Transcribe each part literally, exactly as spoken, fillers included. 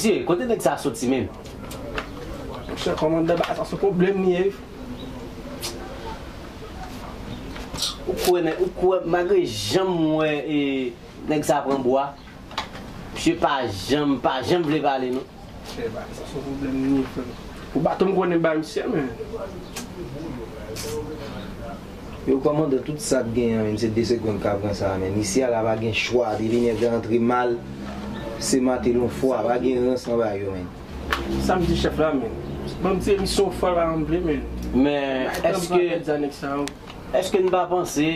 Mesye, kote nèg sa soti menm? Monchè, kòmandan, bagay sa se pwoblèm li ye. Ou kwè, nèg, ou kwè, malgre jan m wè, e, nèg sa pran bwa, misye pa janm, pa janm vle pale, non. Monchè, bagay sa se pwoblèm li ye, frè. Pou baton m konnen ba misye, men. Yo, kòmandan, tout sa k genyen an, menm se de segonn ka pran sa a, men. Isi a la pa gen chwa, depi nèg la antre mal, se matel yon fwa, pa gen rans anba yo, men. Sa m di chèf la, men. Ban m ti emisyon fwa la, m vle, men. Men, èske, èske n pa panse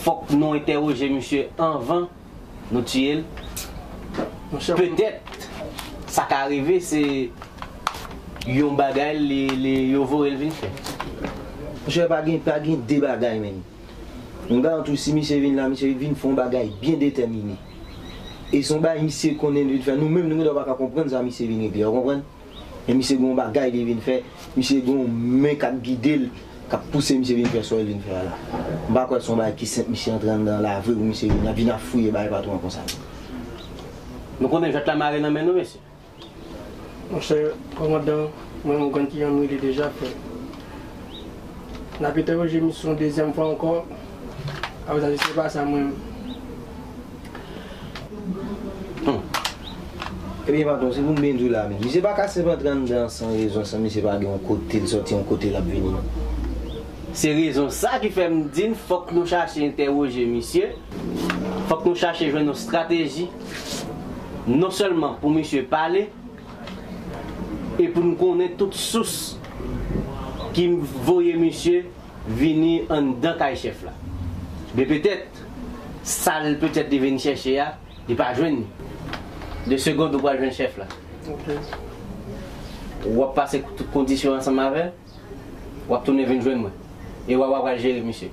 fòk nou entèwoje misye anvan nou tiye l? Petèt, sa ka rive, se yon bagay li, li, yo voye l vin fè. Monchè, pa gen, pa gen de bagay, men. M garanti w, si misye vin la, misye vin fè yon bagay byen detèmine. E se yon bagay misye konnen li vin fè. Nou menm, nou gentan pa ka konprann sa misye vin regle, w konprann? Men misye gen yon bagay li vin fè, misye gen yon men k ap gide l, k ap pouse misye vin fè sa l vin fè a la. M pa kwè se yon bagay ki senp, misye antre anndan la vre pou misye vin, vin ap fouye bagay patwon an konsa. Nou konnen jwèt la mare nan men nou, mesye. Monchè, kòmandan, mwen, m konn ki jan nou ye deja, frè. N ap entèwoje misye yon dezyèm fwa ankò. Apre sa, se pa sa, mwen. Hmm. Ebyen, patwon, se pou m byen di w la, men. Misye pa ka senp antre anndan san rezon, san misye pa gen yon kote l sòti, yon kote l ap vini, non. Se rezon sa ki fè m di n fòk nou chache entèwoje misye, fòk nou chache jwenn yon estrateji, non sèlman pou misye pale, e pou n konnen tout sous ki voye misye vini anndan kay chèf la. Men petèt, sa l petèt li vin chèche a, li pa jwenn li. De segonn ou pral jwenn chèf la. Ok. W ap pase tout kondisyon ansanm avè l, w ap tounen vin jwenn mwen. E w a, w a pral jere misye.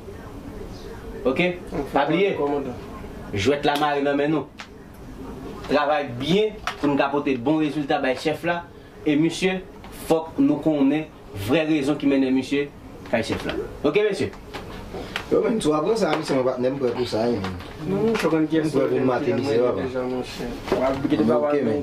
Ok? Ok, pa bliye, kòmandan. Jwèt la mare nan men nou. Travay byen pou n ka pote bon rezilta bay chèf la. E misye, fòk nou konnen vrè rezon ki mennen misye kay chèf la. Ok, mesye? Yo, men, si w ap pran sa, misye, mwen patnè m prè pou sa, wi, men. Non, non, m prè pou m mate misye, papa. Ok, men.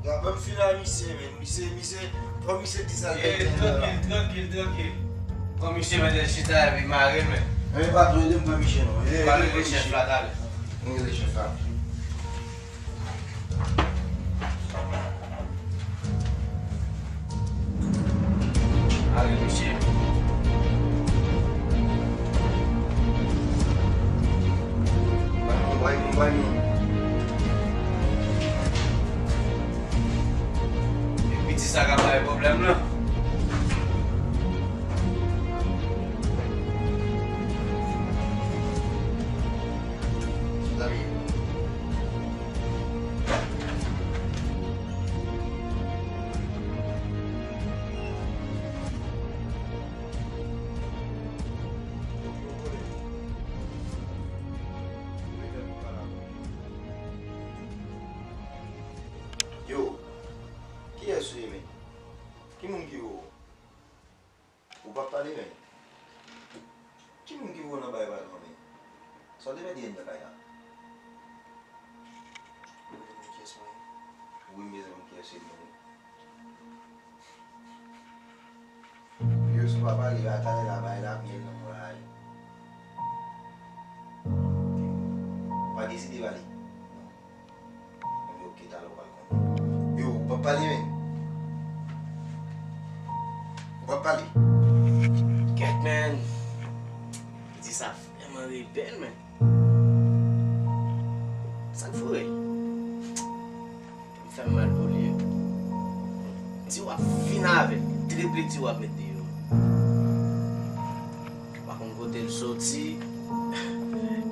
Gade, ban m fini a misye, men. Misye, misye, fò misye di sa l te gen nan la. Trankil, trankil, trankil. Pran misye, men, chita, epi mare l, men. Men, patwon, ede m pran misye, non. Ede m pran misye. Pale de chèf la, talè. Mwen rele chèf la. Ale, mesye. Bay mwen, bay mwen, bay mwen. E piti sa ka bay pwoblèm la. Mezanmi. Yo, kiyès ou ye, men? Ki moun ki ou? Ou p ap pale, men. Ki moun ki voye w nan bagay patwon, men? Sa w te mèt ye anndan kay la? Serye. Pou yo sou pa pale, ba talè la, bay la, myèl nan mwen la. Ou pa deside pale? Non. Enben, oke, talè w pral konnen. Yo, ou p ap pale, men. Ou p ap pale? Kèt, men. Piti sa vrèman rebèl, men. Sa k foure? Kè m fè m mal pou li. Ti w ap fin avè l, triple ti w ap met deyò. Ou pa konn kote l soti,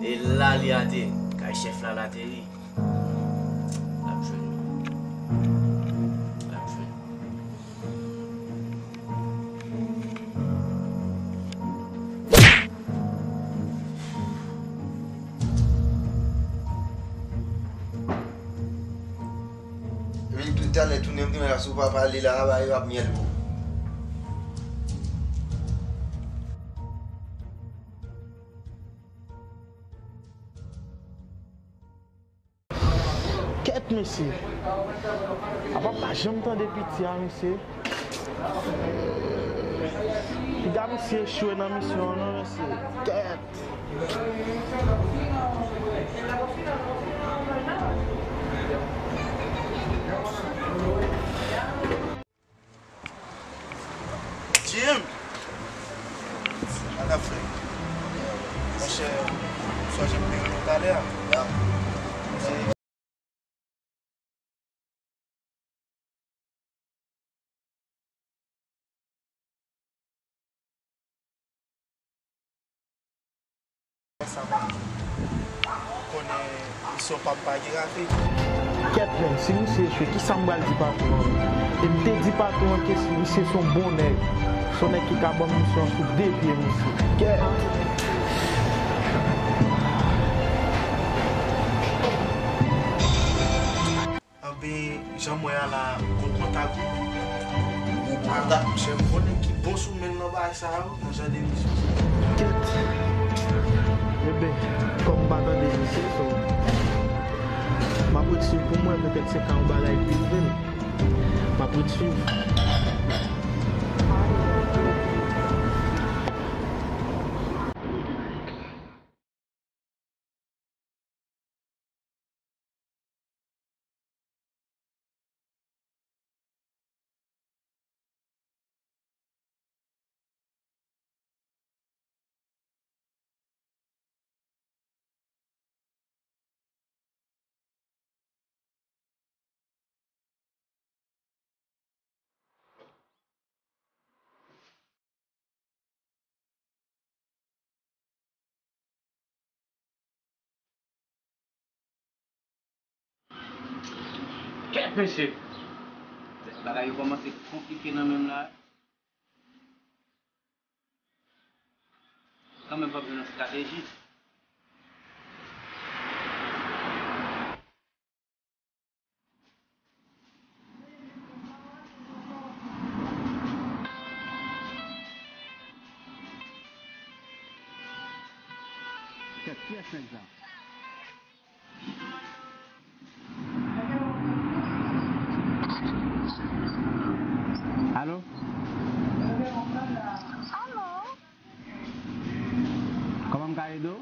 e la li ateri. Kay chèf la l ateri. L ap jwenn nou. L ap jwenn nou. Epi talè tounen m tounen la, si w pa pale la, aba yo ap myèl pou. Kèt, mesye. Apa m pa janm tande piti a, mesye. Piga misye echwe nan misyon an, non, mesye. Kèt. Jim! Sa k ap fèt? Monchè, m sonje m te rele w talè a. Sa m konnen misyon pa m pa gen rate. Kèt, menm si misye echwe, kisa m pral di patwon an? E m te di patwon an ke si misye se yon bon nèg, se yon nèg ki ka ban m misyon an sou de pye, mesye. Kèt! Anben, jan m wè a la, gwo kontak wi. Gwo kontak. Monchè, m konnen ki bon sou men nan bagay sa yo, nan jan de misyon sa. Kèt! Enben, kòm m pa tande misye, so, m ap ret swiv pou m wè, petèt se ka yon bagay ki rive l. M ap ret swiv. Kèt, mesye! Bagay yo kòmanse konplike nan men m la. Kanmenm, fòk jwenn yon estrateji. Kèt, kiyès nèg sa? Alo? Alo? Kòman m ka ede w?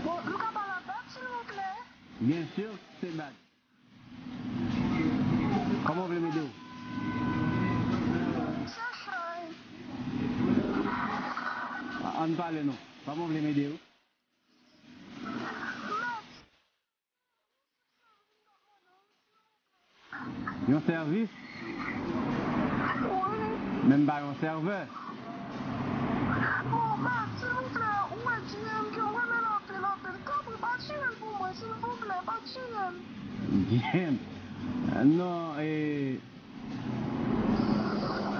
Bon, m ka pale a Bad, silvouplè? Byen si, se Bad. Kòman w vle m ede w? An, ann pale non. Kòman w vle m ede w? Yon sèvis? Wi. Men m pa yon sèvè. Bon, Bad, silvouplè, ou wè J M ke m renmen l anpil, anpil. Tanpri, pa tiye l pou mwen, silvouplè, pa tiye l. J M? Non, e,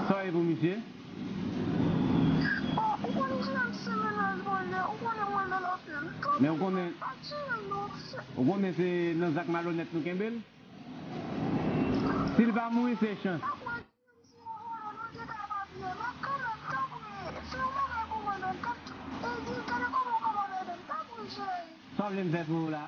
sa w ye pou misye? Bon, ou konnen J M se menaj mwen li ye, ou konnen mwen renmen l anpil. Men ou konnen, pa tiye l non. Ou konnen se nan zak malonèt nou kenbe l? Si l pa mouri, se chans. Sa w vle m fè pou ou la?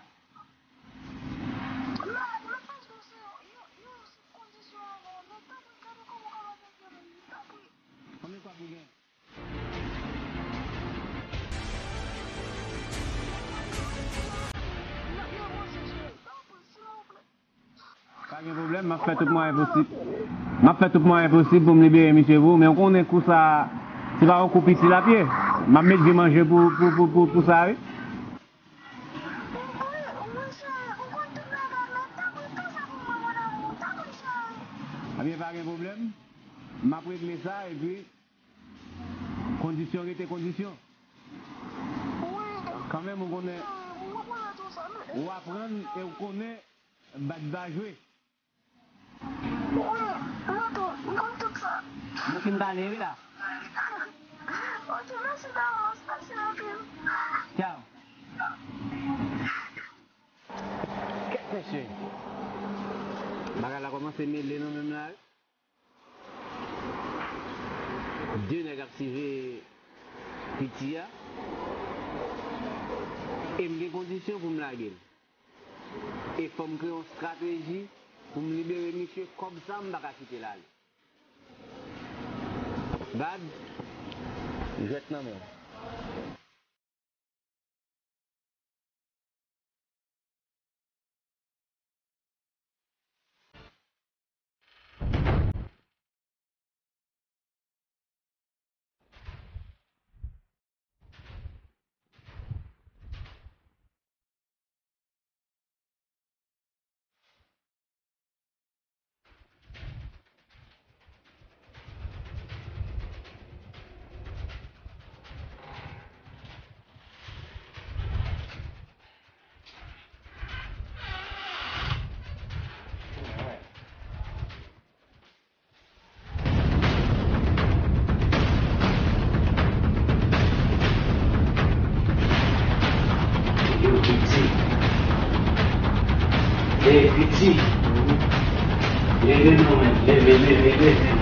Pa gen pwoblèm, m ap fè tout mwayen posib. M ap fè tout mwayen posib pou m libere misye pou ou, men ou konnen kou sa, se pa yon kou piti l ap ye. M ap met vye manje pou, pou, pou, pou, pou sa, wi. Ebyen, pa gen pwoblèm. M ap regle sa, epi kondisyon rete kondisyon. Kanmenm, ou konnen, ou aprann e ou konnen, bat va jwe. Wi, mwen tou, m konn tout sa. Nou fin pale, wi, la. Ok, mèsi davans, mèsi anpil. Tchaw. Kèt, mesye. Bagay la kòmanse mele nou menm la, wi. De nèg ap siveye piti a. E m gen kondisyon pou m lage l. E fò m kreye yon estrateji pou m libere misye, kòb sa m pa ka kite l ale. Bad, jwèt nan men w. Yo, piti. Ey, piti. Leve non, men. Leve, leve, leve.